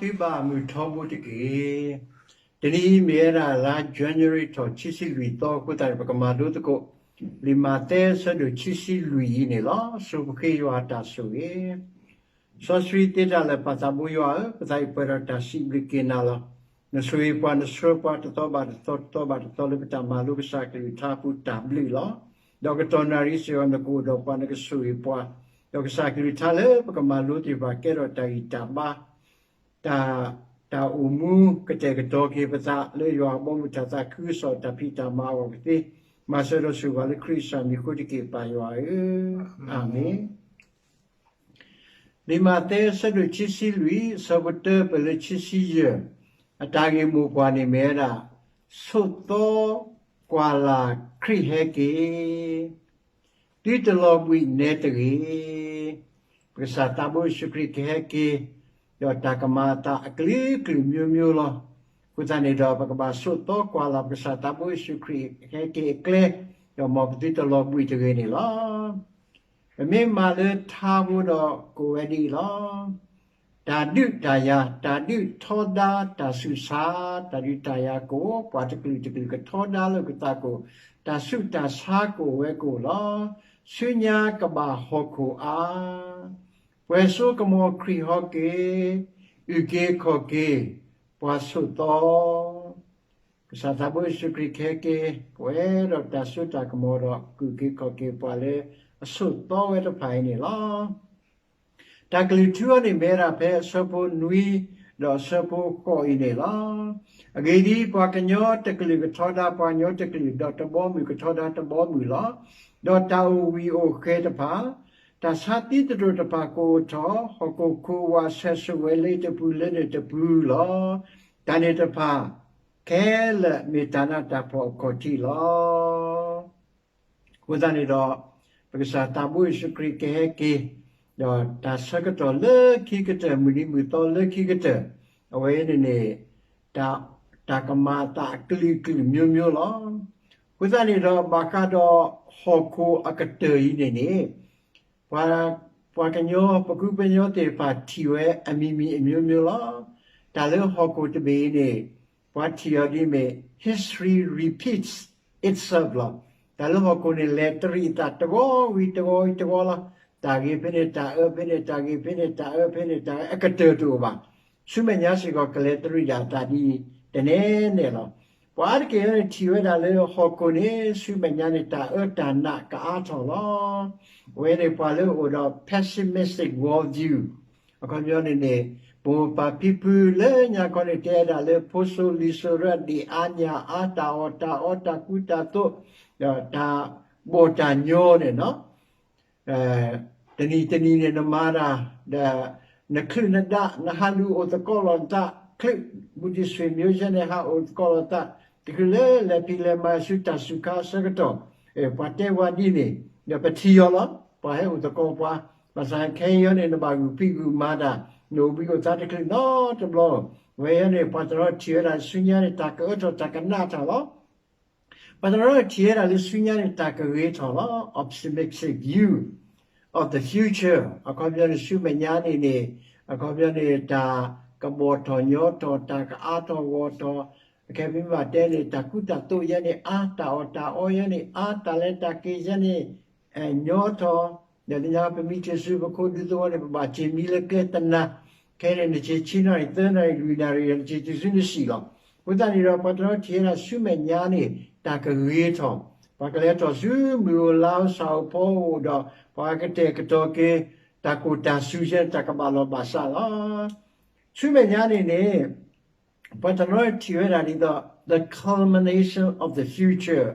သုဘၣ်မုၢ်ထီဘိတက့ၢ်. တနံၤအံၤမ့ၢ်ဝဲဒၣ်လါ January ထီၣ်ခံဆံလွံၢ်သီအဃိသတးန့ၣ် ပကမၤလိသကိး လံာ်မးသဲအဆၢဒိၣ်ခံဆံလွံၢ် အံၤန့ၣ်လီၤ. ဆိပဃ့ယွၤအတၢ်ဆိၣ်ဂ့ၤ စီဆှံသ့တၢ်လၢာ် ပၢ်သးဘိယွၤဧၢ, ပသးအံၤပှဲၤဒီးတၢ်စံးဘျုးက့ၤနၤလီၤ. နဆိၣ်ဂ့ၤပှၤ နဆှၢပှၤ တသီဘၣ်တသီ တသီဘၣ်တသီလၢပတၢ်မၤလိကစၢ်ကလုၢ်ကထါအပူၤ တၢ်ဘျုးလီၤ. ဒီးကတီၢ်နၣ်ရံၣ်စ့ၢ်ကီး နကအိၣ်ဒီးပှၤ နကဆိၣ်ဂ့ၤပှၤ, ဒီးကစၢ်ကလုၢ်ကထါလၢပကမၤလိသ့ၣ်တဖၣ် ကဲထီၣ်တၢ်ဂံၢ်တၢ်ဘါ တၢ် တၢ်အိၣ်မူကတဲာ်ကတီၤက့ၤပသး လၢယွၤအဘီအမုၢ် တၢ်သးခုကစီၣ် တၢ်ဖံးတၢ်မၤအဂီၢ်ကသ့, မၤစၢၤဒီးဆိၣ်ဂ့ၤပှၤလၢခရံာ်ကစၢ်မံၤအဃိတက့ၢ် ပၢ်ယွၤဧၢ, အၤမ့ၣ်. လံာ်မးသဲအဆၢဒိၣ်ခံဆံလွံၢ် အဆၢဖိတၢပၢၢ်လၢခံဆံယဲၢ်, အတၢ်ဂ့ၢ်မိၢ်ပှၢ်န့ၣ်မ့ၢ်ဝဲဒၣ် ဆိးသီကွၢ်လၢ်ခရံာ်ဟဲက့ၤ သုတလီၤဘှံးနဲတဂ့ၤ. ပကစၢ်သးဘိယ့ၣ်ၡူးခရံာ်ကဟဲက့ၤ, ဒီးတၢ်ကမၤအသးအကလုာ်ကလုာ်မျိုးမျိုးလီၤ. အဃိသတးန့ၣ်ဒီး ပကဘၣ်ဆိးသီကွၢ်လၢ် ပကစၢ်သးဘိယ့ၣ်ၡူးခရံာ်ဟဲက့ၤအကျဲ, ဒီးမ်ပသုတလီၤဘှံးတဂ့ၤန့ၣ်လီၤ. ပမ့ၢ်မၤလၢထါဖိဒီးကအိၣ်ဝဲဒ်အံၤလီၤ. တၢ်ဒုးတၢ်ယၤ, တၢ်ဒုးထီဒါတၢ်ဆူးဆါ, တၢ်ဒုးတၢ်ယၤကအိၣ်, ပှၤတကလုာ်တကလုာ်ကထီဒါလိာ်ကသးကအိၣ်, တၢ်ဆူးတၢ်ဆါကအိၣ်ဝဲကအိၣ်လီၤ. ဆူညါကဘၣ်ဟီၣ်ခိၣ်အါ, ပှဲၤစိကမီၤခရံာ်ဟဲက့ၤ, အုၣ်က့ၤခီၣ်က့ၤ ပှၤဆိးသီ ကစၢ်သးဘိယ့ၣ်ၡူးခရံာ်ကဟဲက့ၤ, ပှဲၤဒီးတၢ်စိတၢ်ကမီၤဒီး ကအုၣ်က့ၤခီၣ်က့ၤပှၤလၢအဆိးသီဝဲတဖၣ်အံၤန့ၣ်လီၤ. တၢ်ကလုၢ်ထူအံၤန့ၣ်မ့ၢ်ဝဲဒၣ်ဖဲအဆၢဖိနွံ ဒီးအဆၢဖိဃိးအံၤန့ၣ်လီၤ. အဂ့ၢ်ဒ်အံၤ, ပှၤကညီတကလုာ်ကထီဒါ ပှၤကညီတကလုာ်, ဒီးတဘီမုၢ်ကထီဒါတဘီမုၢ်လီၤ. ဒီးတၢ်အိၣ်ဝံၤအိၣ်ဃဲၤတဖၣ်, တၢ်ဆါသံသတြိာ်တဖၣ်ကအိၣ်ထီၣ်, ဟီၣ်ခိၣ်ခိၣ်ဝးဆဲးဆိးဝဲလၢတပူၤလၢန့ၣ်တပူၤလီၤ. တၢ်န့ၣ်တဖၣ်ခဲလၢာ်မ့ၢ်တၢ်နးတၢ်ဖှီၣ်အခီၣ်ထံးလီၤ. အဃိသတးန့ၣ်ဒီး ပကစၢ်သးဘိယ့ၣ်ၡူးခရံာ်ကဟဲက့ၤ, ဒီးတၢ်ဆၢကတီၢ်လၢခံကတၢၢ် မုၢ်နံၤမုၢ်သီလၢခံကတၢၢ်, အဝဲအံၤန့ၣ်န့ၣ် တၢ် တၢ်ကမၤအသးအကလုာ်ကလုာ် မျိုးမျိုး လီၤ. အဃိသတးန့ၣ်ဒီး ဘၣ်ဃးဒီးဟီၣ်ခိၣ်အကတၢၢ်အံၤန့ၣ်န့ၣ် ပှၤ ပှၤကညီ ပကူပညီသ့ၣ်တဖၣ်ထံၣ်ဝဲအမံၤမံၤ အမျိုးမျိုး လီၤ. တၢ်လၢဟီၣ်ခိၣ်တဘ့ၣ်အံၤန့ၣ် ပှၤထံၣ်အီၤဒ်အမ့ၢ် history repeats itself လီၤ. တၢ်လၢဟီၣ်ခိၣ်န့ၣ် လဲၤတရံးအသးတဂီၤဝံၤတဂီၤဝံၤတဂီၤလီၤ. တၢ်ဂ့ၤဖဲန့ၣ်တၢ်အၢ ဖဲန့ၣ်တၢ်ဂ့ၤ ဖဲန့ၣ်တၢ်အၢ ဖဲန့ၣ်တၢ်အၢ အကတၢၢ်တအိၣ်ဘၣ်. ဆူမဲာ်ညါစ့ၢ်ကီး ကလဲၤတရံးဒၣ်အသးဒ်အံၤ တနဲနဲလီၤ. ပှၤအါတက့ၢ်န့ၣ် ထံၣ်ဝဲဒၣ်လၢဟီၣ်ခိၣ်န့ၣ် ဆူမဲာ်ညါန့ၣ် တၢ်အၢတၢ်နးကအါထီၣ်လီၤ. အဝဲန့ၣ် ပှၤလၢအအိၣ်ဒီး pessimistic worldview အခီပညီန့ၣ်န့ၣ် ပမိၢ်ပၢ်ဖံဖုလၢညါခီန့ၣ် တဲဒၣ်လၢ ဖိစိၤလံၤစိၤရၢၢ် ဒံၣ်အါညၣ်အါ တၢ်အီၣ်တၢ်အီ တၢ်ကူတၢ်သိး ဒီးတၢ်ဘီၣ်တၢ်ညီန့ၣ်လီၤ. တနံၤတနံၤန့ၣ် နမၤတၢ် ဒီး နချုးနဒး နဟးလူၤအိၣ်သကိးလိာ်သး ချုး ဘူးတံၢ်ဆွေမျိုး ယဲန့ၣ် ဟးအိၣ်သကိးလိာ်သး တချုးလၢလဲၤဖံးလဲၤမၤဆူတၢ်စူၤခါအဆၢကတီၢ် ပှၤတဲပှၤဒ်န့ၣ် ဒီးပထံၣ်အီၤလီၤ. ပှၤဟဲအိၣ်သကိးပှၤ ဘၣ်ဆၣ်ခဲအံၤန့ၣ် နဘၣ်ဂုာ်ဖံးဂုာ်မၤတၢ် နအိၣ်ဘှံးအိၣ်သါတချုးနီတဘျီ. အဝဲအံၤန့ၣ် ပှၤတနီၤထံၣ်ဝဲဒၣ်ဆူညါန့ၣ် တၢ်ကအၢထီၣ် တၢ်ကနးထီၣ်လီၤ. ပှၤတနီၤထံၣ်ဝဲဒၣ်လၢဆူညါန့ၣ် တၢ်ကဂ့ၤထီၣ်လီၤ. Optimistic view of the future အခီပညီန့ၣ် ဆူမဲာ်ညါန့ၣ်န့ၣ် အခီပညီန့ၣ် တၢ်ကဘီၣ်ထီၣ်ညီထီၣ် တၢ်ကအါထီၣ်ဂီၢ်ထီၣ် အခဲမ့ၢ်ဘၣ်တဲန့ၣ် တၢ်ကူတၢ်သိးယဲန့ၣ်အါ တၢ်အီၣ်တၢ်အီယဲန့ၣ်အါ တၢ်လဲၤတၢ်က့ၤယဲန့ၣ် ညီထီၣ် ဒီးသ့ၣ်ညါပမ့ၢ်ထံၣ်ဆူပခိၣ်ဒူသဝီန့ၣ် ပဘၣ်စ့ၢ်မံလၢကျဲတနၤ ခဲအံၤန့ၣ် နစ့ၢ်ဆံနၣ်ရံၣ် သၢနၣ်ရံၣ် လွံၢ်နၣ်ရံၣ်ဒီး နစ့ၢ်တုၤဆူနဆံးလီၤ. အဃိသတးန့ၣ်ဒီး ပှၤတနီၤထံၣ်ဝဲဒၣ်ဆူမဲာ်ညါန့ၣ် တၢ်ကဂ့ၤထီၣ် ပှၤကလဲၤထီၣ်ဆူမုၢ်ဧိၤလါဧိၤ ဆၣ်ဧိၤဖီဧိၤဒီး ပှၤကတဲာ်ကတီၤက့ၤ တၢ်ကူၣ်တၢ်စူၤယဲန့ၣ် တၢ်ကဘၣ်လီၢ်ဘၣ်စးလီၤ. ဆူမဲာ်ညါန့ၣ်န့ၣ် ပှၤတနီၤထံၣ်ဝဲဒၣ်ဒ်သိး the culmination of the future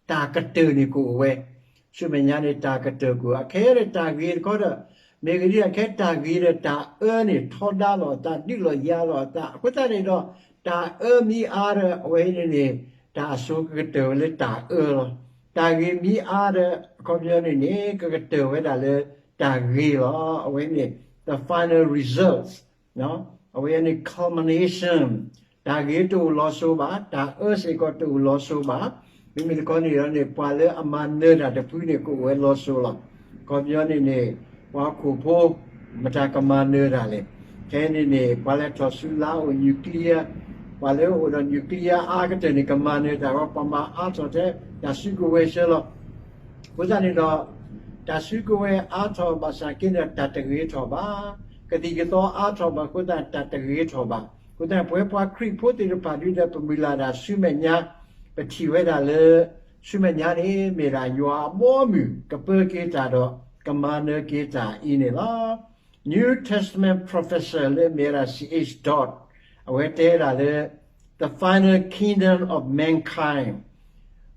တၢ်ကတၢၢ်န့ၣ်ကအိၣ်ဝဲ ဆူမဲာ်ညါန့ၣ် တၢ်ကတၢၢ်ကအိၣ် အခဲအံၤန့ၣ် တၢ်ဂ့ၤတခီဒီး မ့ၢ်ဂ့ၤဒ်အခဲ တၢ်ဂ့ၤဒီးတၢ်အၢန့ၣ် ထီဒါလိာ်အသး ဒုးလိာ်ယၤလိာ်အသး အဃိသတးန့ၣ်ဒီး တၢ်အၢမ့ၢ်အါဒီး အဝဲအံၤန့ၣ်န့ၣ် တၢ်အစိကကတၢၢ်ဝဲလၢတၢ်အၢလီၤ. တၢ်ဂ့ၤမ့ၢ်အါဒီး အခီပညီန့ၣ်န့ၣ် ကကတၢၢ်ဝဲဒၣ်လၢတၢ်ဂ့ၤလီၤ. အဝဲန့ၣ် the final results အဝဲန့ၣ် culmination တၢ်ဂ့ၤတအိၣ်လီၤစိၤဘၣ်, တၢ်အၢစ့ၢ်ကီးတအိၣ်လီၤစိၤဘၣ်. မ့မ့ၢ်တခီန့ၣ်ဒီးန့ၣ် ပှၤလၢအမၤနၢၤတၢ်တဖုန့ၣ် ကအိၣ်ဝဲလီၤစိၤလီၤ. အခီပညီန့ၣ်န့ၣ် ပှၤဟီၣ်ခိၣ်ဖိ မတၤကမၤနၢၤတၢ်လဲၣ်. ခဲအံၤန့ၣ်န့ၣ် ပှၤလဲၤထီၣ်ဆူလါအိၣ် nuclear, ပှၤလၢအိၣ်ဒီး nuclear အါကတၢၢ်န့ၣ် ကမၤနၢၤတၢ်ဝဲ ပှၤမၤအါထီၣ်ထဲတၢ်စုကဝဲၤဆၢလီၤ. အဃိသတးန့ၣ်ဒီး တၢ်စုကဝဲၤအါထီၣ်ဘၣ်ဆၣ်က့န့ၣ် တၢ်တဂ့ၤထီၣ်ဘၣ်. ကသံၣ်ကသီအါထီၣ်ဘၣ်အဃိသတး တၢ်တဂ့ၤထီၣ်ဘၣ်. အဃိသတး ပဝဲပှၤခရံာ်ဖိသ့ၣ်တဖၣ်ဒုဒီး ပမုၢ်လၢ်ဒၣ်ဆူမဲာ်ညါ, ပထံၣ်ဝဲဒၣ်လၢ ဆူမဲာ်ညါန့ၣ် မ့ၢ်ဒၣ်ယွၤအဘီအမုၢ် ကပၢက့ၤတၢ်ဒီး ကမၤနၢၤက့ၤတၢ်အံၤန့ၣ်လီၤ. New Testament professor လၢမ့ၢ်ဝဲဒၣ် C H Dodd အဝဲတဲဒၣ်လၢ the final kingdom of mankind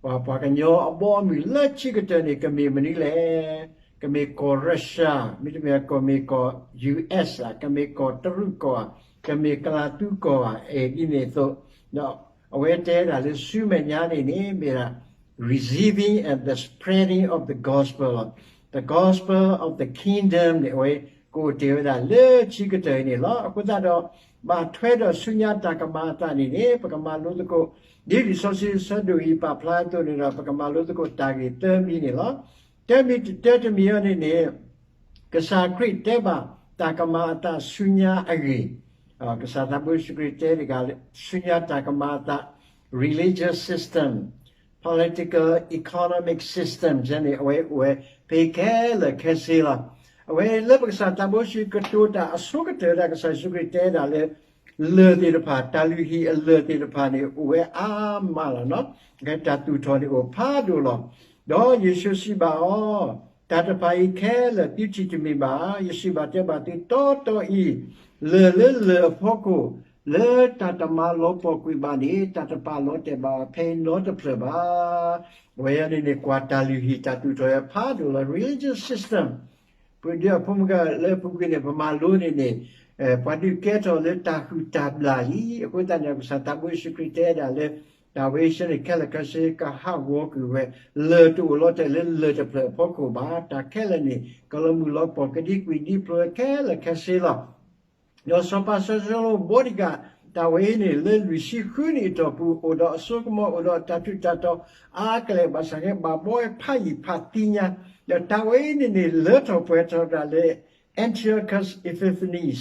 ပှၤ ပှၤကညီအဘီအမုၢ်လၢခံကတၢၢ်န့ၣ် ကမ့ၢ်မနုၤလဲၣ်. ကမ့ၢ်ကီၢ် Russia, မ့တမ့ၢ်ကီၢ် မ့ၢ်ကီၢ် U S ဧါ, ကမ့ၢ်ကီၢ်တရူးကီၢ်ဧါ, ကမ့ၢ်ကလၤသူကီၢ်ဧါ, အဲၣ်ဒ်န့ၣ်အသိး, ဒီးအဝဲတဲဒၣ်လၢဆူမဲာ်ညါန့ၣ်န့ၣ် မ့ၢ်ဒၣ် receiving and the spreading of the gospel, the gospel of the kingdom န့ၣ် အဝဲကအိၣ်တ့ၢ်ဝဲဒၣ်လၢခံကတၢၢ်အံၤန့ၣ်လီၤ. အဃိသတးဒီး ဘၣ်ထွဲဒီးဆူညါတၢ်ကမၤအသးန့ၣ်န့ၣ် ပကမၤလိသကိး ဒ်လံာ်စီဆှံအဆၢဒိၣ်အံၤပာ်ဖျါအသိးန့ၣ်ဒီး ပကမၤလိသကိးတၢ်ဂ့ၢ်သၢမံၤန့ၣ်လီၤ. တၢမံၤ တၢတမံၤအံၤန့ၣ်န့ၣ် ကစၢ်ခရံာ်တဲဘၣ်တၢ်ကမၤအသးဆူညါအဂ့ၢ်, ကစၢ်သးဘိယ့ၣ်ၡူးခရံာ်တဲတဂၤ ဆူညါတၢ်ကမၤအသး religious system, political, economic system န့ၣ် အဝဲအိၣ်ဝဲဖဲခဲလၢာ်ခဲဆ့လီၤ. အဝဲလၢပကစၢ်သးဘိယ့ၣ်ၡူးခရံာ်ကတိၤတၢ်အဆိကတၢၢ်ဒၣ် ကစၢ်ယ့ၣ်ၡူးခရံာ်တဲဒၣ်လၢ လၢၢ်သ့ၣ်တဖၣ် တၢ်လုၢ်ဟံၣ်အလၢၢ်သ့ၣ်တဖၣ်န့ၣ် အိၣ်ဝဲအါမးလီၤ. တၢ်သူၣ်ထီၣ်န့ၣ်အိၣ်ဖးဒိၣ်လီၤ. ဒီးယ့ၣ်ၡူးစံးဘၣ်အီၤ, တၢ်တဖၣ်အံၤခဲလၢာ်သုထံၣ်တမ့ၢ်ဘၣ်. ယစံးဘၣ်တဲဘၣ်သုတီတီအံၤ, လၢၢ်လၢလၢၢ်အဖီခိၣ် လၢတၢ်တမၤလီၤပှီၢ်ကွံာ်ဘၣ်န့ၣ် တၢ်တပာ်လီၤတဲာ်ဘၣ်ဖဲအံၤနီတဖျၢၣ်ဘၣ်. အဝဲအံၤန့ၣ်န့ၣ် ကွၢ်တၢ်လုၢ်ဟံၣ်တၢ်သူၣ်ထီၣ်အံၤဖးဒိၣ်လီၤ. Religious system ပဒုးအဖိမုၣ်ဂၤလၢအပူၤကွံာ်န့ၣ် ပမၤလိန့ၣ်န့ၣ် ပှၤဒုးကဲထီၣ်လၢတၢ်ဟုၣ်တၢ်ဘျၣ်လံ. အဃိသတးန့ၣ် ကစၢ်သးဘိယ့ၣ်ၡူးခရံာ်တဲဒၣ်လၢ တၢ်ဝဲအံၤန့ၣ် ခဲလၢာ်ခဲဆ့ကဟးဂီၤကွံာ်ဝဲ, လၢၢ်တအိၣ်လီၤတဲာ်လၢလၢၢ်တဖျၢၣ်အဖီခိၣ်ဘၣ်. တၢ်ခဲလၢာ်န့ၣ် ကလီၤမုၢ်လီၤပှီၢ်ကဒံကွံာ်ဒံဖျိးဝဲခဲလၢာ်ခဲဆ့လီၤ. ဒီးစီၤပၤစီၤၡလိၤမိၣ်ဘီဒံကၣ် တၢ်ဝဲအံၤန့ၣ် လၢလွံၢ်ဆံဃုနံၣ်အတီၢ်ပူၤ အိၣ်ဒီးအစိကမီၤ အိၣ်ဒီးတၢ်ထူးတၢ်တီၤအါကလဲာ် ဘၣ်ဆၣ်ကဲဘၣ်ဘီဝဲဖးယံာ်ဖးသံညါ, ဒီးတၢ်ဝဲအံၤန့ၣ်န့ၣ် လၢထီၣ်ပှဲၤထီၣ်ဒၣ်လၢ Antiochus Epiphanes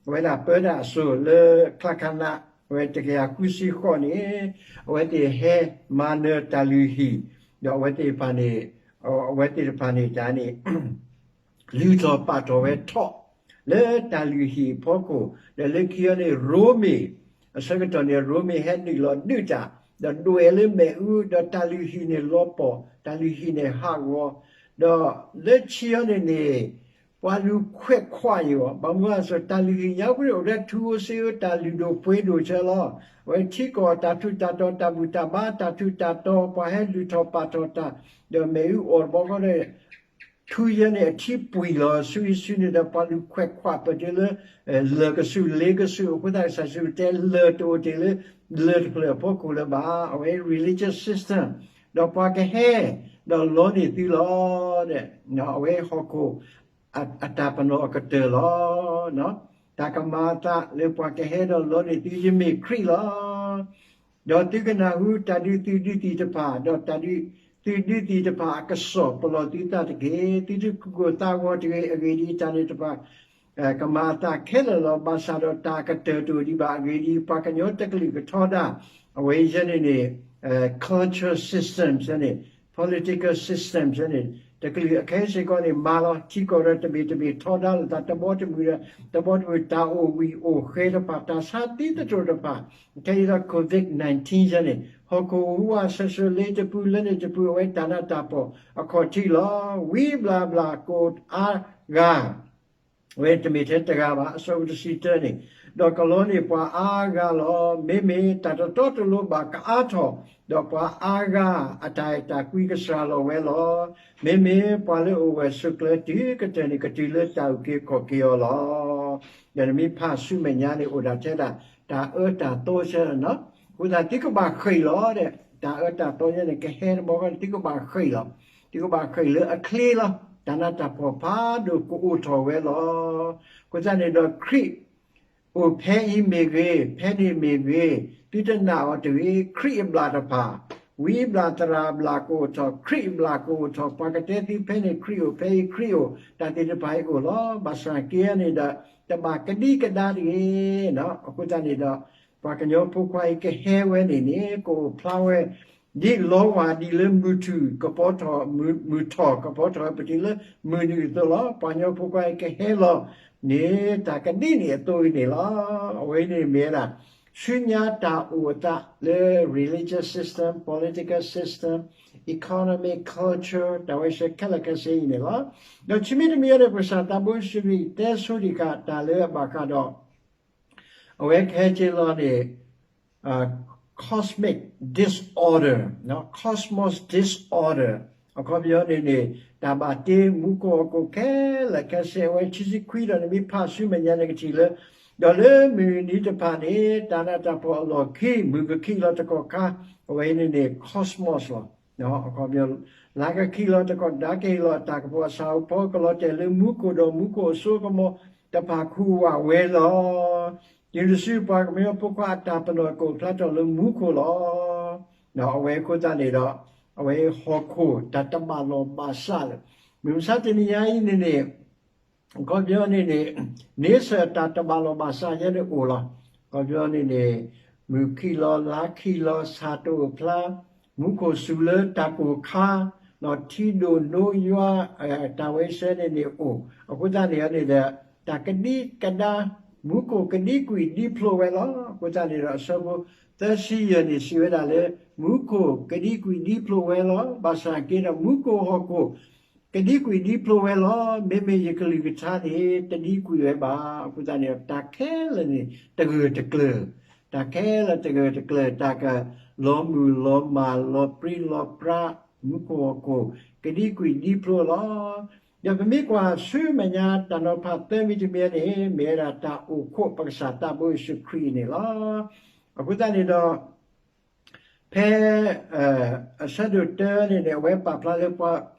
အဝဲဒၣ်ပၢတၢ်အစိၤလၢ ချၢခနး အဝဲတကယၤဃုဆံဃိးန့ၣ် အဝဲသ့ၣ်ဟဲမၤနၢၤတၢ်လုၢ်ဟံၣ်, ဒီးအဝဲသ့ၣ်တဖၣ်န့ၣ် အဝဲသ့ၣ်တဖၣ်န့ၣ်တၢ်န့ၣ် လုၢ်ထီၣ်ပာ်ထီၣ်ဝဲထီၣ် လၢတၢ်လုၢ်ဟံၣ်အဖီခိၣ်, ဒီးလၢခံအံၤန့ၣ် ရိမ့ၤ အဆၢကတီၢ်န့ၣ် ရိမ့ၤဟဲနုာ်လီၤဒုးတၢ်, ဒီးဒွဲၣ်လၢမ့ၣ်အူ, ဒီးတၢ်လုၢ်ဟံၣ်န့ၣ်လီၤပှီၢ်, တၢ်လုၢ်ဟံၣ်န့ၣ်ဟးဂီၤ, ဒီးလၢခံအံၤန့ၣ်န့ၣ် ပှၤလူၤခွဲးခွးအံၤအီၤ, ဘၣ်မနုၤအဃိ တၢ်လုၢ်ဟံၣ်ညါပူၤန့ၣ် အိၣ်ထဲထူဧိၤစ့ဧိၤ တၢ်လုၢ်ဒိၣ်ပှ့ၤဒိၣ်ဆၢလီၤ. အဝဲထံကီၢ်တၢ်ထူးတၢ်တီၤ တၢ်ဘူၣ်တၢ်ဘါ တၢ်ထူးတၢ်တီၤ ပှၤဟဲလုၢ်ထီၣ်ပာ်ထီၣ်တၢ်, ဒီးမ့ၣ်အူအီၣ်တဘျီဃီဒီး ထူယဲန့ၣ် အထံပှံၤလီၤဆူအံၤဆူန့ၣ်ဒီး ပှၤလူၤခွဲးခွးပတုၤလၢ လၢၢ်ကဆူးလ့ကဆူး အဃိသတး ကစၢ်ယ့ၣ်ၡူးခရံာ်တဲ လၢၢ်တအိၣ်တ့ၢ်လၢ လၢၢ်တဖျၢၣ်အဖီခိၣ်လၢၤဘၣ်. အဝဲ religious system ဒီးပှၤကဟဲ ဒီးလီန့ၢ်သုလီၤ. အဝဲဟီၣ်ခိၣ် အတၢ်ပနီၣ်အကတၢၢ်လီၤ. တၢ်ကမၤအသးလၢပှၤကဟဲဒီးလီန့ၢ်သု ယမ့ၢ်ခရံာ်လီၤ. ဒီးသုကနၢ်ဟူတၢ်ဒုးသုးဒုးသံၣ်တဖၣ်, ဒီးတၢ်ဒုးသုးဒုးသံၣ်တဖၣ်အကစီၣ်ပလီၢ်သုသးတက့ၢ်. သုတကိၢ်သးဂီၤတဂ့ၤ. အဂ့ၢ်ဒ်အံၤ, တၢ်န့ၣ်တဖၣ် ကမၤအသးခဲလၢာ်လီၤ. ဘၣ်ဆၣ်ဒီးတၢ်ကတၢၢ်တအိၣ်ဒံးဘၣ်. အဂ့ၢ်ဒ်အံၤ, ပှၤကညီတကလုာ်ကထီဒါ အဝဲယဲန့ၣ်န့ၣ် culture system ယဲန့ၣ် political system ယဲန့ၣ် တကလုာ်အခဲစ့ၢ်ကီးန့ၣ် မၤလီၤ. ထံကီၢ်ဒီးတဘ့ၣ်တဘ့ၣ်ထီဒါလိာ်သး တဘီတမုၢ်ဒီး တဘီတမုၢ် တၢ်အိၣ်ဝံၣ်အိၣ်ဃဲတဖၣ် တၢ်ဆါသံသတြိာ်တဖၣ် ခဲအံၤဒီး COVID nineteen ယဲန့ၣ် ဟီၣ်ခိၣ်ဟူးဝးဆၢၣ်ဆၢလ့တပူၤလၢန့ၣ်တပူၤ အဝဲတၢ်နးတၢ်ဖှီၣ်အခီၣ်ထံးလီၤ. ဝံၤဘျီဘျီ ကအိၣ်အါဂၤ အဝဲတမ့ၢ်ထဲတဂၤဘၣ် အဆၢဖိတဆံတၢန့ၣ်, ဒီးကလီန့ၢ်ပှၤအါဂၤလီၤ. မ့မ့ၢ်တၢ်တတီတလိၤဘၣ်ကအါထီၣ်, ဒီးပှၤအါဂၤအတၢ်အဲၣ်တၢ်ကွံကစှၤလီၤဝဲလီၤ. မ့မ့ၢ်ပှၤလၢအိၣ်ဝဲဆိးကျၢၤတုၤကတၢၢ်န့ၣ် ကတုၤလၢတၢ်အုၣ်က့ၤခီၣ်က့ၤအီၤလီၤ. ဒီးနမ့ၢ်ဖးဆူမဲာ်ညါန့ၣ် အိၣ်ဒၣ်ထဲဒၣ် တၢ်အၢတၢ်သီဆၢလီၤ. အဃိသတး သုကဘၣ်ဃ့ၢ်လီၤဒီး တၢ်အၢတၢ်သီယဲန့ၣ် ကဟဲတဘျီဃီန့ၣ် သုကဘၣ်ဃ့ၢ်လီၤ. သုကဘၣ်ဃ့ၢ်လၢအချ့လီၤ. တၢ်နးတၢ်ဖှီၣ်ဖးဒိၣ်ကအိၣ်ထီၣ်ဝဲလီၤ. အဃိသတးန့ၣ်ဒီး ခရံာ်အိၣ်ဖဲအံၤမ့ၢ်ဂ့ၤ, ဖဲန့ၣ်မ့ၢ်ဂ့ၤ, သုတနာ်အီၤတဂ့ၤ. ခရံာ်အဘျၣ်တဖၣ် ဝံအဘျၣ်သရၣ်အဘျၣ်ကအိၣ်ထီၣ်, ခရံာ်အဘျၣ်ကအိၣ်ထီၣ်, ပှၤကတဲသုဖဲန့ၣ်ခရံာ်အိၣ်, ဖဲအံၤခရံာ်အိၣ်, တၢ်သ့ၣ်တဖၣ်အံၤအိၣ်လီၤ. ဘၣ်ဆၣ်က့န့ၣ်ဒီး တဘၣ်ကဒံကဒါတဂ့ၤ. အဃိသတးန့ၣ်ဒီး ပှၤကညီဖိခွါအံၤကဟဲဝဲန့ၣ်န့ၣ် ကအိၣ်ဖျါဝဲ ဒ်လီဝၢ်ဒ်လၢမုၢ်ထူၣ်ကပီၤထီၣ်, မုၢ်ထီၣ်ကပီၤထီၣ်ဝဲ ပတုၤလၢမုၢ်နုာ်အသိးလီၤ. ပှၤကညီဖိခွါအံၤကဟဲလီၤန့ၣ် တၢ်ကဒံန့ၣ်အသိးအံၤန့ၣ်လီၤ. အဝဲန့ၣ်မ့ၢ်ဝဲဒၣ် ဆူညါတၢ်အိၣ်အသးလၢ religious system, political system, economic, culture တၢ်ဝဲစဲခဲလၢာ်ခဲဆ့အံၤန့ၣ်လီၤ. ဒီးခံမံၤတမံၤအံၤန့ၣ် ပကစၢ်သးဘိယ့ၣ်ၡူးခရံာ်တဲဆိဒံးဃာ်တၢ်လၢအဘၣ်ဃးဒီး အဝဲကဟဲက့ၤလီၤန့ၣ် cosmic disorder, cosmos disorder အခီပညီန့ၣ်န့ၣ် တၢ်ဘၣ်တ့မူခိၣ်ဟီၣ်ခိၣ်ခဲလၢာ်ခဲဆ့ အဝဲခံဆံခွံဒီး နမ့ၢ်ဖးဆူမဲာ်ညါန့ၣ်ကထံၣ်လၢ ဒီးလၢမုၢ်နံၤတဖၣ်န့ၣ် တၢ်နးတၢ်ဖှီၣ်အလီၢ်ခံ မုၢ်ကခံးလီၤတကီၢ်ခါ အဝဲန့ၣ်န့ၣ် cosmos လီၤ. အခီပညီ လါကခံးလီၤတကီၢ် ဒါကဟ့ၣ်လီၤအတၢ်ကပီၤအဆၣ်ဖိကလီၤတဲာ်လၢမူခိၣ်ဒီးမူခိၣ်အစိကမီၤတဖၣ်ခူဝၣ်ဝဲလီၤ. တုၤနုၤဆူပှၤကညီဖိခွါအတၢ်ပနီၣ်ကအိၣ်ဖျါထီၣ်လၢမူခိၣ်လီၤ. အဝဲအဃိသတးန့ၣ်ဒီး အဝဲဟီၣ်ခိၣ်တၢ်တဘၣ်လိာ်ဘၣ်စးလၢ မုၢ်မဆါတနံၤညါအံၤန့ၣ်န့ၣ် အခီပညီန့ၣ်န့ၣ် န့ဆၢၣ်တၢ်တဘၣ်လိာ်ဘၣ်စးယဲန့ၣ်အိၣ်လီၤ. အခီပညီန့ၣ်န့ၣ် မုၢ်ခံးလီၤ လါခံးလီၤ ဆၣ်တအိၣ်ဖျါ မူခိၣ်စူၤလၢတၢ်ကိၢ်ခါ ထံဒိၣ်နိယွၤ တၢ်ဝဲစဲန့ၣ်န့ၣ်အိၣ် အဃိသတးန့ၣ်န့ၣ်ဒီး တၢ်ကဒံကဒါ မူခိၣ်ကဒံကွံာ်ဒံဖျိးဝဲလီၤ. အဃိသတးန့ၣ်ဒီး အဆၢဖိသၢဆံယဲၢ်န့ၣ် စံးဝဲဒၣ်လၢ မူခိၣ်ကဒံကွံာ်ဒံဖျိးဝဲလီၤ. ဘၣ်ဆၣ်က့ဒီး မူခိၣ်ဟီၣ်ခိၣ် ကဒံကွံာ်ဒံဖျိးဝဲလီၤ. မ့မ့ၢ်ယကလုၢ်ကထါန့ၣ် တဒံကွံာ်ဝဲဘၣ်. အဃိသတးန့ၣ်ဒီး တၢ်ခဲလၢာ်န့ၣ် တဂၢၢ်တကျၢၤ, တၢ်ခဲလၢာ်တဂၢၢ်တကျၢၤ, တၢ်ကလီၤမုၢ်လီၤမၢ် လီၤပြံလီၤပြါ မူခိၣ်ဟီၣ်ခိၣ် ကဒံကွံာ်ဒံဖျိးလီၤ. ဒီးပမ့ၢ်ကွၢ်ဆူမဲာ်ညါတၢ်နီၤဖးသၢမံၤတမံၤန့ၣ် မ့ၢ်ဝဲဒၣ်တၢ်အိၣ်ခိးပကစၢ်သးဘိယ့ၣ်ၡူးခရံာ်န့ၣ်လီၤ. အဃိသတးန့ၣ်ဒီး ဖဲ အဆၢဒိၣ်တၢန့ၣ်န့ၣ် အဝဲပာ်ဖျါလၢ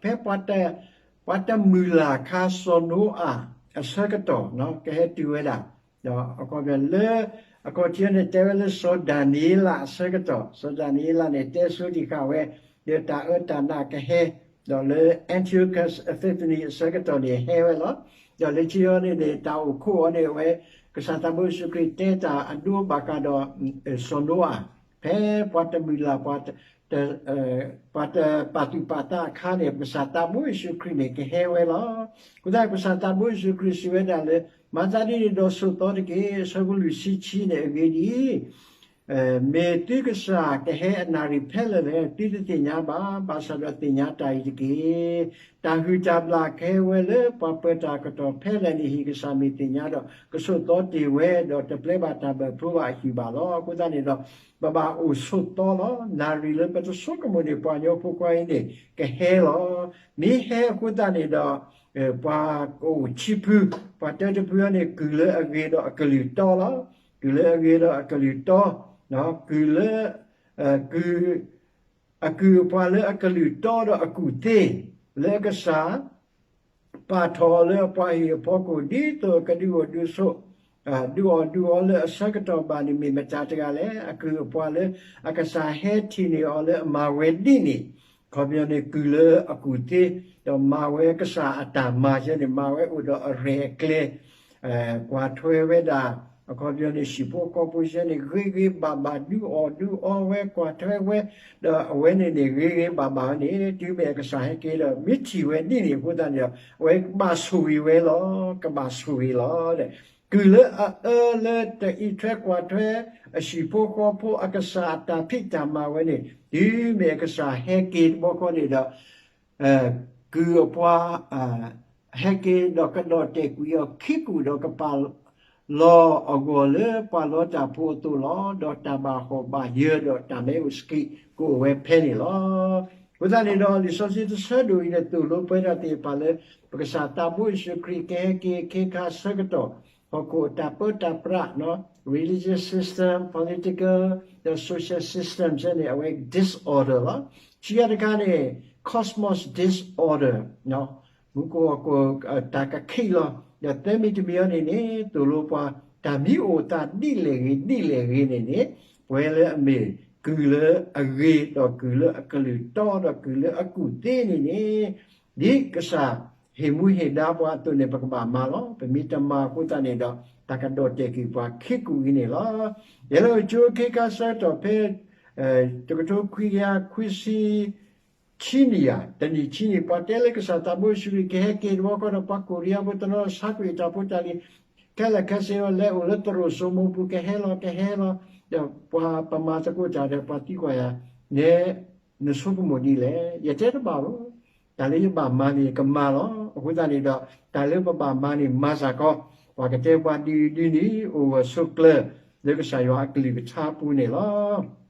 ဖဲ ပှၤတမုၢ်လၢ်အခါ စီၤနိအၤအဆၢကတီၢ် ကဟဲတုၤဝဲဒၣ် ဒီးအခီပညီလၢ အခီၣ်ထံးန့ၣ် တဲဝဲလၢစီၤဒၤနံးယ့လးအဆၢကတီၢ်, စီၤဒၤနံးယ့လးန့ၣ် တဲဆိဒံးဃာ်ဝဲ ဒီးတၢ်အၢတၢ်နးကဟဲ ဒီးလၢ Antiochus Epiphanes အဆၢကတီၢ်န့ၣ် ဟဲဝဲလီၤ. ဒီးလၢခံအီၤန့ၣ်န့ၣ် တၢ်အိၣ်ခိးအီၤန့ၣ် အဝဲ ကစၢ်သးဘိယ့ၣ်ၡူးခရံာ်တဲတၢ်အဒိဘၣ်ဃးဒီး စီၤနိအၤ ဖဲပှၤတမုၢ်လၢ် ပှၤတပာ်သူၣ်ပာ်သးအခါန့ၣ် ပကစၢ်သးဘိယ့ၣ်ၡူးခရံာ်န့ၣ် ကဟဲဝဲလီၤ. အဃိသတး ပကစၢ်သးဘိယ့ၣ်ၡူးခရံာ်စံးဝဲဒၣ်လၢ မၤသးဒ်န့ၣ်ဒီးဆိးသီတက့ၢ်. အဆၢဖိလွံၢ်ဆံခံန့ၣ် အဂ့ၢ်ဒ်အံၤ မ့ၢ်သုကစၢ်ကဟဲအနၣ်ရံၣ်ဖဲလဲၣ်လဲၣ် သုတသ့ၣ်ညါဘၣ်. ဘၣ်ဆၣ်ဒီးသ့ၣ်ညါတၢ်အံၤတက့ၢ်. တၢ်ဟုၣ်တၢ်ဘျၣ်ကဟဲဝဲလၢပှၤပၢၤတၢ်ကတီၢ်ဖဲလဲၣ်န့ၣ် ဟ့ၣ်ကစၢ်မ့ၢ်သ့ၣ်ညါဒီး ကဆိးသီတ့ၢ်ဝဲ ဒီးတပျဲဘၣ်တၢ်ဘၢၣ်ဖျိဘၣ်အဟံၣ်ဘၣ်လီၤ. အဃိသတးန့ၣ်ဒီး ပဘၣ်အိၣ်ဆိးသီလီၤ. နၣ်ရံၣ်လၢပတဆိကမိၣ်န့ၣ် ပှၤကညီဖိခွါအံၤန့ၣ် ကဟဲလီၤ. မ့ၢ်ဟဲအဃိသတးန့ၣ်ဒီး ပှၤကအိၣ်ခံဖု, ပှၤတၢတဖုအံၤန့ၣ် ကုၢ်လၢအဂ့ၤဒီးအကလုၢ်တီလီၤ. ကုၢ်လၢအဂ့ၤဒီးအကလုၢ်တီ, ကုၢ်လၢ ကုၢ် အကုၢ်အပှၤလၢအကလုၢ်တီဒီးအကူၣ်သ့, လၢအကစၢ် ပာ်ထီၣ်အီၤလၢအပှၤဟံၣ်အဖီခိၣ် ဒ်သိးအကဒုးအိၣ်ဒုးဆိး ဒုးအီၣ်ဒုးအီလၢအဆၢကတီၢ်ဘၣ်န့ၣ် မ့ၢ်မတၤတဂၤလဲၣ်. အကုၢ်အပှၤလၢအကစၢ်ဟဲထံၣ်န့ၢ်အီၤလၢအမၤဝဲဒ်န့ၣ်, အခီပညီန့ၣ် ကုၢ်လၢအကူၣ်သ့, ဒီးမၤဝဲကစၢ်အတၢ်မၤယဲန့ၣ် မၤဝဲအိၣ်ဒီးအရဲၣ်အကျဲၤ ကွၢ်ထွဲဝဲဒၣ် အခီပညီန့ၣ် ဟံၣ်ဖိဃီဖိယဲန့ၣ် ဂ့ၤဂ့ၤဘၣ်ဘၣ် ဒုးအီၣ်ဒုးအီဝဲ ကွၢ်ထွဲဝဲ, ဒီးအဝဲန့ၣ်န့ၣ် ဂ့ၤဂ့ၤဘၣ်ဘၣ်ဝဲန့ၣ် တုၤမ့ၢ်အကစၢ်ဟဲက့ၤဒီး မ့ၢ်ထံၣ်ဝဲဒ်န့ၣ်အဃိသတးန့ၣ်ဒီး အဝဲကဘၣ်ဆိၣ်ဂ့ၤဝဲလီၤ. ကဘၣ်ဆိၣ်ဂ့ၤလီၤ. ကုၢ်လၢအအၢလၢတအံးထွဲကွၢ်ထွဲ အဟံၣ်ဖိဃီဖိအကစၢ်အတၢ်ဖံးတၢ်မၤဝဲန့ၣ် တုၤမ့ၢ်အကစၢ်ဟဲက့ၤတဘျီဃီန့ၣ်ဒီး ကုၢ်အပှၤ ဟဲက့ၤဒီးကဒီးတဲာ်ကွံာ်အီၤခံကူာ်ဒီးကပာ်လီၤအဂီၢ်လၢပှၤလီတၢ်ဖိအသိးလီၤ. ဒီးတၢ်ဘၣ်ဟီၣ်ဘၣ်ယၢၤဒီးတၢ်မ့ၣ်အူစကံး ကအိၣ်ဝဲဖဲန့ၣ်လီၤ. အဃိသတးန့ၣ်ဒီး လံာ်စီဆှံတဆၢဒိၣ်အံၤန့ၣ် သိၣ်လိပှဲၤဒၣ်သ့ၣ်တဖၣ်လၢ ပကစၢ်သးဘိယ့ၣ်ၡူးခရံာ်ကဟဲက့ၤအခ့အခါအဆၢကတီၢ် ဟီၣ်ခိၣ်အတၢ်ပၢတၢ်ပြး religious system, political, the social system န့ၣ် အဝဲ disorder လီၤ. ခံခါတခါန့ၣ် cosmos disorder မူခိၣ်ဟီၣ်ခိၣ် တၢ်ကခံးလီၤ. ဒီးသၢမံၤတမံၤအံၤန့ၣ်န့ၣ် သိၣ်လိပှၤ တၢ်မံၤအိၣ်သးဒ်လဲၣ်ဂ့ၤဒ်လဲၣ်ဂ့ၤန့ၣ်န့ၣ် ပဝဲလၢအမ့ၢ် ကုၢ်လၢအဂ့ၤ ဒီးကုၢ်လၢအကလုၢ်တီ ဒီးကုၢ်လၢအကူၣ်သ့န့ၣ်န့ၣ်, ဒ်ကစၢ်ဟ့ၣ်မူဟ့ၣ်ဒါပှၤအသိးန့ၣ် ပကဘၣ်မၤလီၤ. ပမ့ၢ်တမၤအဃိသတးန့ၣ်ဒီး တၢ်ကဒီၣ်တဲာ်ကွံာ်ပှၤခံကူၣ်အံၤန့ၣ်လီၤ. ယဲလၢအကၠိခ့ခါဆၢကတီၢ်ဖဲ တကထိခွံကယၤခွံဆံ ခံနံၣ်ယၤ တနံၣ်ခံနံၣ် ပှၤတဲလၢကစၢ်သးဘိယ့ၣ်ၡူးခရံာ်ကဟဲက့ၤတဘျီဃီဒီး ပှၤကိးရံယါဖိတနီၤ ဆါကွံာ်တၢ်ဖိတၢ်လံၤ ခဲလၢာ်ခဲဆ့အီၤ လဲၤအိၣ်လၢသရိာ်စိမိပူၤ ကဟဲလီၤ ကဟဲလီၤ, ဒီးပှၤပမၤသကိးတၢ်ဒီး ပှၤသံကွၢ်ယၤ, နဲ နဆိကမိၣ်ဒ်လဲၣ်. ယတဲတဘၣ်ဘၣ်, တၢ်လၢယဘၣ်မၤန့ၣ် ယကမၤလီၤ. အဃိသတးန့ၣ်ဒီး တၢ်လၢပဘၣ်မၤန့ၣ် မၤစ့ၢ်ကီး, ပှၤကတဲပှၤဒ်အံၤဒ်န့ၣ် အိၣ်ဂၢၢ်ဆိးကျၢၤ လၢကစၢ်ယွၤအကလုၢ်ကထါပူၤန့ၣ်လီၤ.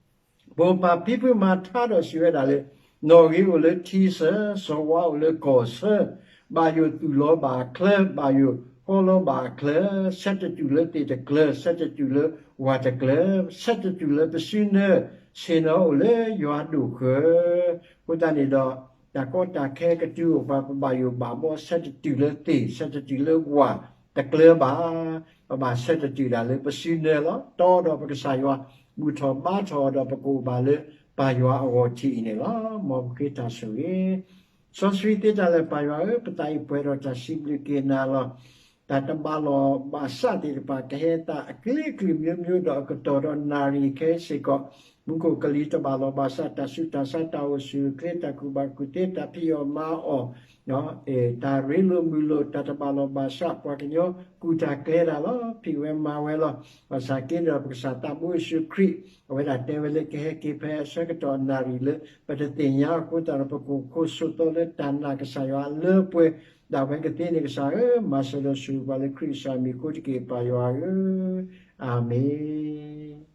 ပမၤဖံးဖုမၤထါဒီးစံးဝဲဒၣ်လၢ, နီၣ်ဂံၢ်အိၣ်လၢထံဆၢ, စီၤဝါအိၣ်လၢကီၢ်ဆၢ, ဘၣ်ယိၣ်သူၣ်လီၤဘၣ်အချၢ, ဘၣ်ယိၣ်ဃီလီၤဘၣ်အချၢ, ဆဲးတတူၢ်လၢသ့ၣ်တကျၢၤ, ဆဲးတတူၢ်လၢဝၣ်တကျၢၤ, ဆဲးတတူၢ်လၢပစုနၢ, ဆ့ၣ်နီၤအိၣ်လၢယွၤဒိၣ်ဃၢၤ. အဃိသတးန့ၣ်ဒီး တၢ်ကီတၢ်ခဲကတုၤအိၣ်ပှၤ ပဘၣ်ယိၣ်ဘၣ်ဘီ ဆဲးတတူၢ်လၢသ့ၣ်, ဆဲးတတူၢ်လၢဝၣ်တကျၢၤဘၣ်. ပဘၣ်ဆဲးတတူၢ်ဒၣ်လၢပစုနၢလီၤ. တီဒီးပကစၢ်ယွၤ ဘူၣ်ထီၣ်ဘါထီၣ်အီၤဒီး ပကအိၣ်ဘၣ်လၢပၢ်ယွၤအဂီၢ်ထံးအံၤန့ၣ်လီၤ. မ်ပဃ့တၢ်ဆိၣ်ဂ့ၤ စီဆှံသ့တၢ်လၢာ် ပၢ်ယွၤဧၢ, ပသးအံၤပှဲၤဒီးတၢ်စံးဘျုးက့ၤနၤလီၤ. တၢ်တဘၣ်လီၢ်ဘၣ်စးသ့ၣ်တဖၣ် ကဟဲသးအကလုာ်ကလုာ်မျိုးမျိုး ဒီးအကတီၢ်ဒီးနၣ်ရံၣ်ခဲအံၤစ့ၢ်ကီး, မူခိၣ်ကလံၤတဘၣ်လီၢ်ဘၣ်စး တၢ်ဆူးတၢ်ဆါ တၢ်အိၣ်ဆူၣ်အိၣ်ချ့ တၢ်ကူၣ်ဘၣ်ကူၣ်သ့ တၢ်ဖံးအီၣ်မၤအီၣ် တၢ်ရ့လိာ်မုာ်လိာ် တၢ်တဘၣ်လီၢ်ဘၣ်စး ပှၤကညီကူၣ်တၢ်ကျဲၤတၢ်လီၤ. ဖံးဝဲမၤဝဲလီၤ. ဘၣ်ဆၣ်က့ဒီး ပကစၢ်သးဘိယ့ၣ်ၡူးခရံာ် အဝဲဒၣ်တဲဝဲလၢကဟဲက့ၤဖဲအဆၢကတီၢ်နၣ်ရံၣ်လၢ ပတသ့ၣ်ညါအဃိသတးဒီး ပကအိၣ်ခိးဆိးသီလၢတၢ်နာ်ကစၢ်ယွၤလၢပှဲၤ ဒၣ်ဝဲကသ့န့ၣ် ကစၢ်ဧၢ, မၤစၢၤဒီးဆိၣ်ဂ့ၤပှၤလၢခရံာ်ကစၢ်မံၤအဃိတက့ၢ် ပၢ်ယွၤဧၢ, အၤမ့ၣ်.